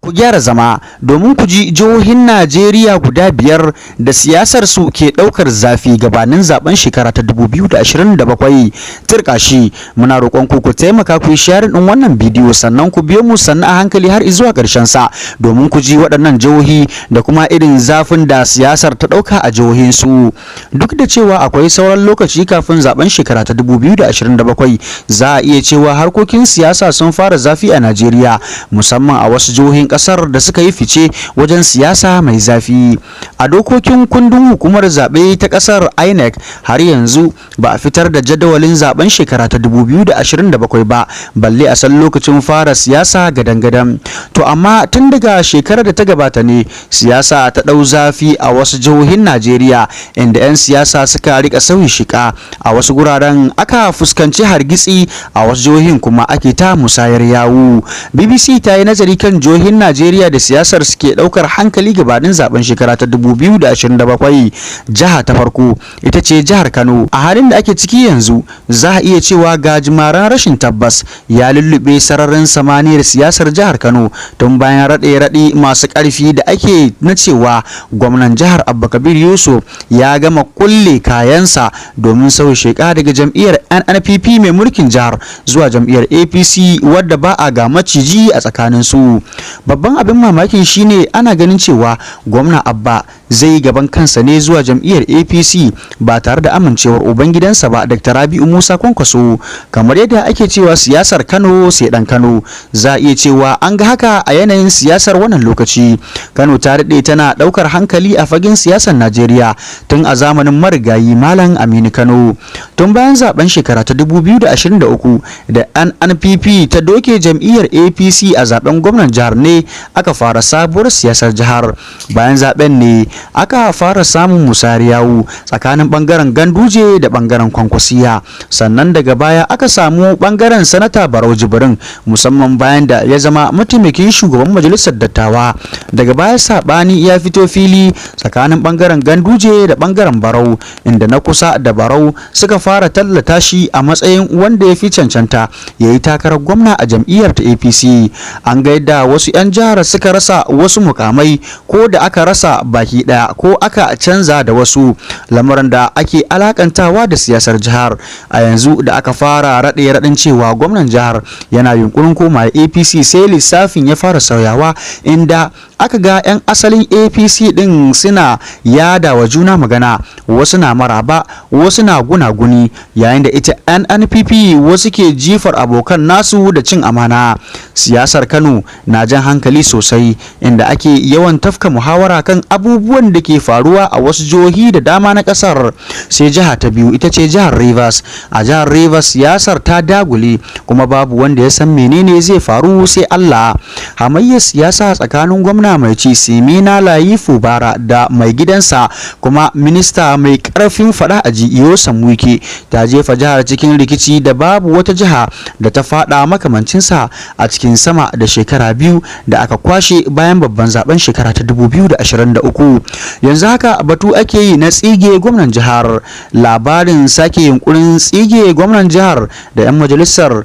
Ku gyara zama domin ku ji jihohin Najeriya guda biyar da siyasar su ke ɗaukar zafi gabanin zaben shekara ta 2027. Tirƙashi, muna roƙon ku ku taimaka ku yi sharing ɗin wannan bidiyo, sannan ku biyo mu sannu a hankali har zuwa ƙarshen sa domin ku ji waɗannan jihohi da kuma irin zafin da siyasar ta ɗauka a jihohin su. Duk da cewa akwai sauran lokaci kafin zaben shekara ta 2027, za a iya cewa harkokin siyasa sun fara zafi a Najeriya, musamman a wasu jihohin kasar da suka yi fice wajen siyasa mai zafi. A dokokin kundin hukumar zaɓe ta ƙasar INEC, har yanzu ba a fitar da jadawalin zaben shekara ta 2027 ba, balle a san lokacin fara siyasa gadan-gadan. To amma tun daga shekarar da ta gabata ne siyasa ta ɗau zafi a wasu jihohin Najeriya, inda 'yan siyasa suka rika sauyi shika. A wasu guraren aka fuskanci hargitsi, a wasu jihohin kuma ake ta musayar yawu. BBC ta yi nazari kan jihohin Najeriya da siyasar suke daukar hankali gabanin zaben shekara ta 2027. Jiha ta farko ita ce jihar Kano. A halin da ake ciki yanzu, za a iya cewa gajimaran rashin tabbas ya lullube sararin samaniyar siyasar jihar Kano tun bayan raɗe-raɗe masu ƙarfi da ake na cewa gwamnan jihar Abba Kabir Yusuf ya gama kulle kayansa domin sauya sheka daga jam'iyyar NNPP mai mulkin jihar zuwa jam'iyyar APC, wadda ba a ga maciji a tsakaninsu. Babban abin mamakin shine ana ganin cewa gwamna Abba zai gaban kansa ne zuwa jam'iyyar APC ba tare da amincewar ubangidansa ba, Dr. Rabi'u Musa Kwankwaso. Kamar yadda ake cewa siyasar Kano sai dan Kano, za a iya cewa an ga haka a yanayin siyasar wannan lokaci. Kano ta daɗe tana ɗaukar hankali a fagen siyasar Najeriya tun a zamanin marigayi Malam Aminu Kano. Tun bayan zaben shekara ta 2023 da NNPP ta doke jam'iyyar APC a zaben gwamnan jihar ne aka fara sabuwar siyasar jihar. Bayan zaben ne aka fara samun musayar yawu tsakanin bangaren Ganduje da bangaren Kwankwasiya, sannan daga baya aka samu bangaren Sanata Barau Jibrin, musamman bayan da ya zama mataimakin shugaban majalisar dattawa. Daga baya sabani ya fito fili tsakanin bangaren Ganduje da bangaren Barau, inda na kusa da Barau suka fara tallata shi a matsayin wanda ya fi cancanta ya yi takarar gwamna a jam'iyyar ta APC. An ga yadda wasu 'yan jihar suka rasa wasu mukamai, ko da aka rasa baki daya ko aka canza da wasu, lamarin da ake alakantawa da siyasar jihar. A yanzu da aka fara raɗe raɗin cewa gwamnan jihar yana yunkurin koma APC, sai lissafin ya fara sauyawa, inda aka ga 'yan asalin APC din suna yada wa juna magana, wasu na maraba, wasu na gunaguni, yayin da ita NNPP wasu ke jifar abokan nasu da cin amana. Siyasar Kano na jan hankali sosai, inda ake yawan tafka muhawara kan abubuwan da ke faruwa a wasu jihohi da dama na kasar. Sai jiha ta biyu ita ce jihar Rivers. A jihar Rivers siyasar ta dagule, kuma babu wanda ya san menene zai faru sai Allah. Hamayyar siyasa tsakanin gwamna mai ci Siminalayi Fubara da mai gidansa kuma minista mai karfin fada a ji, Nyesom Wike, ta jefa jihar cikin rikici da babu wata jiha da ta fada makamancinsa a cikin sama da shekara 2 da aka kwashe bayan babban zaben shekara ta 2023. Yanzu haka batu ake yi na tsige gwamnan jihar. Labarin sake yunkurin tsige gwamnan jihar da 'yan majalisar,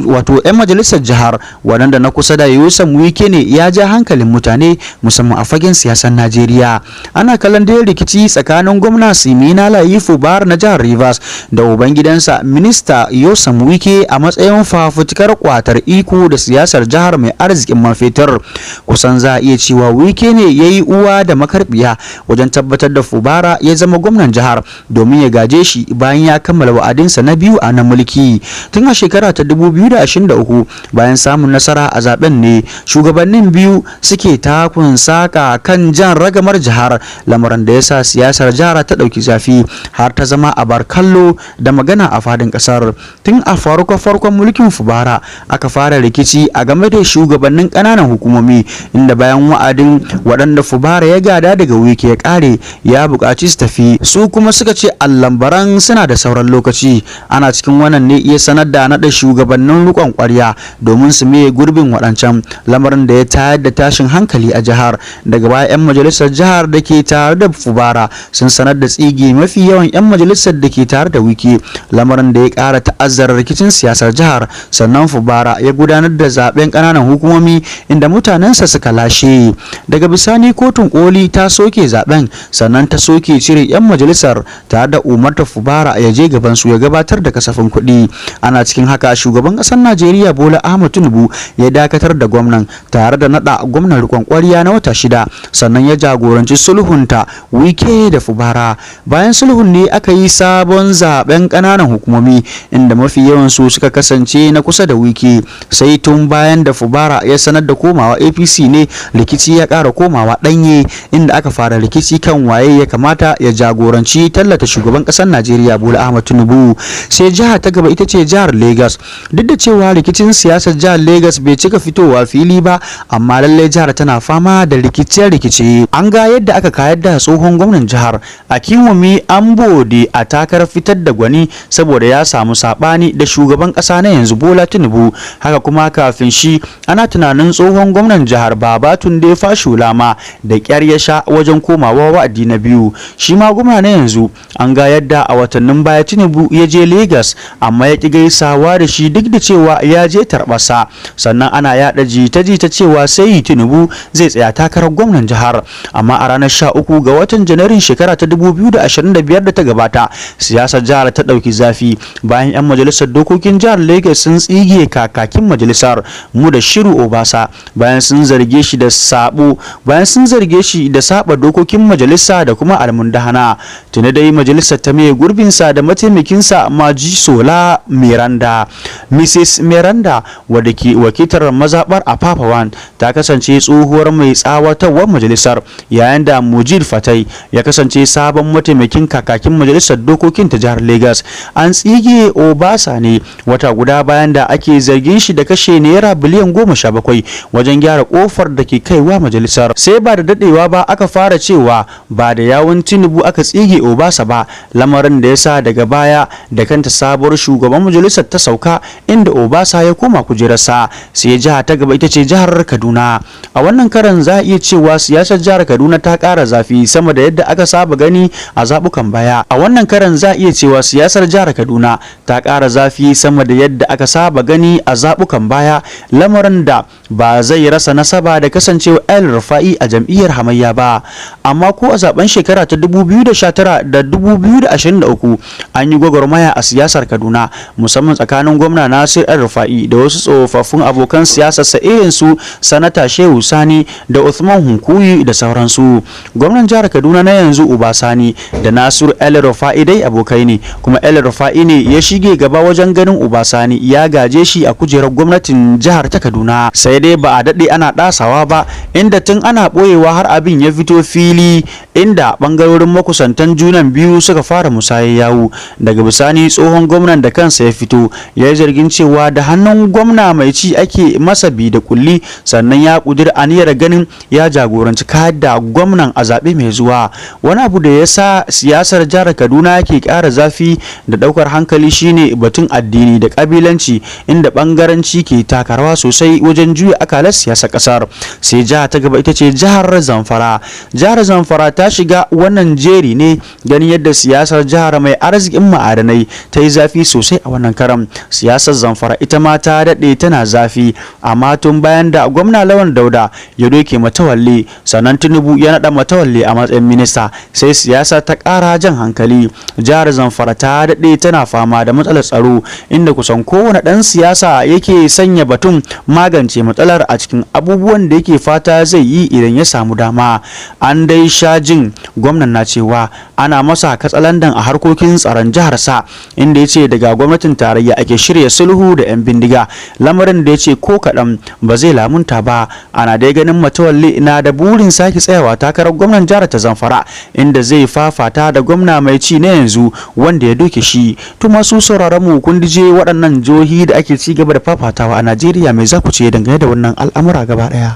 wato 'yan majalisar jihar waɗanda na kusa da Nyesom Wike ne, ya ja hankalin mutane, musamman a fagen siyasar Najeriya. Ana kallon dai rikici tsakanin gwamna Siminalayi Fubara na jihar Rivers da ubangidansa minista Nyesom Wike a matsayin fafutukar kwatar iko da siyasar jihar mai arzikin man fetur. Kusan za a iya cewa Wike ne ya yi uwa da makarbiya wajen tabbatar da Fubara ya zama gwamnan jihar domin ya gaje shi bayan ya kammala wa'adinsa na biyu a na mulki. Tun a shekara ta 2023, bayan samun nasara a zaben ne, shugabannin biyu suke takun saka kan jan ragamar jihar, lamarin da ya sa siyasar jihar ta ɗauki zafi har ta zama abar kallo da magana a fadin ƙasar. Tun a farko farkon mulkin Fubara aka fara rikici a game da shugabannin ƙananan hukumomi, inda bayan wa'adin waɗanda Fubara ya gada daga Wike ya ƙare, ya buƙaci su tafi, su kuma suka ce Allambaran suna da sauran lokaci. Ana cikin wannan ne ya sanar da naɗa shugabannin riƙon ƙwarya domin su maye gurbin waɗancan, lamarin da ya tayar da tashin hankali a jihar. Daga baya 'yan majalisar jihar da ke tare da Fubara sun sanar da tsige mafi yawan 'yan majalisar da ke tare da Wike, lamarin da ya ƙara ta'azzara rikicin siyasar jihar. Sannan Fubara ya gudanar da zaben ƙananan hukumomi inda mutanensa suka lashe. Daga bisani kotun koli ta soke zaben, sannan ta soke cire 'yan majalisar tare da umartar Fubara ya je gaban su ya gabatar da kasafin kuɗi. Ana cikin haka shugaban ƙasar Najeriya Bola Ahmed Tinubu ya dakatar da gwamnan tare da naɗa gwamnan riƙon ƙwarya na wata 6, sannan ya jagoranci sulhunta Wike da Fubara. Bayan sulhun ne aka yi sabon zaben ƙananan hukumomi inda mafi yawan su suka kasance na kusa da Wike. Sai tun bayan da Fubara ya sanar da komawa APC ne rikici ya ƙara komawa ɗanye, inda aka fara rikici kan waye ya kamata ya jagoranci tallata shugaban ƙasar Najeriya Bola Ahmed Tinubu. Sai jiha ta gaba ita ce jihar Lagos. Duk da cewa rikicin siyasar jihar Lagos bai cika fitowa fili ba, amma lallai jihar tana fama da rikice-rikice. An ga yadda aka kayar da tsohon gwamnan jihar Akinwumi Ambode a takarar fitar da gwani saboda ya samu sabani da shugaban kasa na yanzu Bola Tinubu. Haka kuma kafin shi ana tunanin tsohon gwamnan jihar Babatunde Fashola ma da kyar ya sha wajen komawa wa'adi na biyu. Shi ma gwamna na yanzu an ga yadda a watannin baya Tinubu ya je Lagos amma ya ki gaisawa da shi duk da cewa ya je tarbarsa. Sannan ana yada jita-jita cewa sai Tinubu zai tsaya takarar gwamnan jihar. Amma a ranar 13 ga watan Janairun shekara ta 2025 da ta gabata, siyasar jihar ta ɗauki zafi bayan 'yan majalisar dokokin jihar Lagos sun tsige kakakin majalisar Mudashiru Obasa bayan sun zarge shi da sabo bayan sun zarge shi da saba dokokin majalisa da kuma almundahana. Tuni dai majalisar ta maye gurbinsa da mataimakinsa Majisola Miranda. Mrs. Miranda, wadda ke wakiltar mazabar Apapawan, ta kasance tsohuwar mai tsawatarwar majalisar, yayin da Mujid Fatai ya kasance sabon mataimakin kakakin majalisar dokokin ta jihar Lagos. An tsige Obasa ne wata guda bayan da ake zargin shi da kashe naira biliyan 17 wajen gyara kofar da ke kaiwa majalisar. Sai ba da dadewa ba aka fara cewa ba da yawun Tinubu aka tsige Obasa ba, lamarin da ya sa daga baya da kanta sabuwar shugaban majalisar ta sauka inda Obasa ya koma kujerarsa. Sai jiha ta gaba ita ce jihar Kaduna. A wannan karan za a iya cewa siyasar jihar Kaduna ta ƙara zafi sama da yadda aka saba gani a zabukan baya. A wannan karan za a iya cewa siyasar jihar Kaduna ta ƙara zafi sama da yadda aka saba gani a zabukan baya, lamarin da ba zai rasa nasaba da kasancewa El Rufa'i a jam'iyyar hamayya ba. Amma ko a zaben shekara ta 2019 da 2023 an yi gwagwarmaya a siyasar Kaduna, musamman tsakanin gwamna Nasir El Rufa'i da wasu tsofaffin abokan siyasarsa irin su Sanata Shehu Sani da Uthman Hunkuyi da sauransu. Gwamnan jihar Kaduna na yanzu Uba Sani da Nasir El Rufa'i dai abokai ne, kuma El Rufa'i ne ya shige gaba wajen ganin Uba Sani ya gaje shi a kujerar gwamnatin jihar ta Kaduna. Sai dai ba a daɗe ana ɗasawa ba, inda tun ana ɓoyewa har abin ya fito fili, inda ɓangarorin makusantan junan biyu suka fara musayar yawu. Daga bisani tsohon gwamnan da kansa ya fito ya yi zargin cewa da hannun gwamna mai ci ake masa bi da kulli, sannan ya ƙudiri aniyar ganin ya jagoranci kayar da gwamnan a zaɓe mai zuwa. Wani abu da ya sa siyasar jihar Kaduna ke ƙara zafi da ɗaukar hankali shine batun addini da ƙabilanci, inda ɓangaranci ke taka rawa sosai wajen juya akalar siyasar ƙasar. Sai jiha ta gaba ita ce jihar Zamfara. Jihar Zamfara ta shiga wannan jeri ne ganin yadda siyasar jihar mai arzikin ma'adanai ta yi zafi sosai a wannan karam. Siyasar Zamfara ita ma ta daɗe tana zafi, amma tun bayan da gwamna Lawan Dauda ya doke Matawalle, sannan Tinubu ya naɗa Matawalle a matsayin minista, sai siyasa ta ƙara jan hankali. Jihar Zamfara ta daɗe tana fama da matsalar tsaro, inda kusan kowane ɗan siyasa yake sanya batun magance matsalar a cikin abubuwan da yake fata zai yi idan ya samu dama. An dai sha jin gwamnan na cewa ana masa katsalandan a harkokin tsaron jihar sa, inda ya ce daga gwamnatin tarayya ake shirya sulhu da 'yan bindiga, lamarin da ya ce ko kaɗan ba zai lamunta ba. Ana dai ganin Matawalle na da burin sake tsayawa takarar gwamnan jihar ta Zamfara, inda zai fafata da gwamna mai ci na yanzu wanda ya doke shi. To masu sauraron mu, kun dije waɗannan jihohi da ake ci gaba da fafatawa a Najeriya, mai za ku ce dangane da wannan al'amura gaba ɗaya?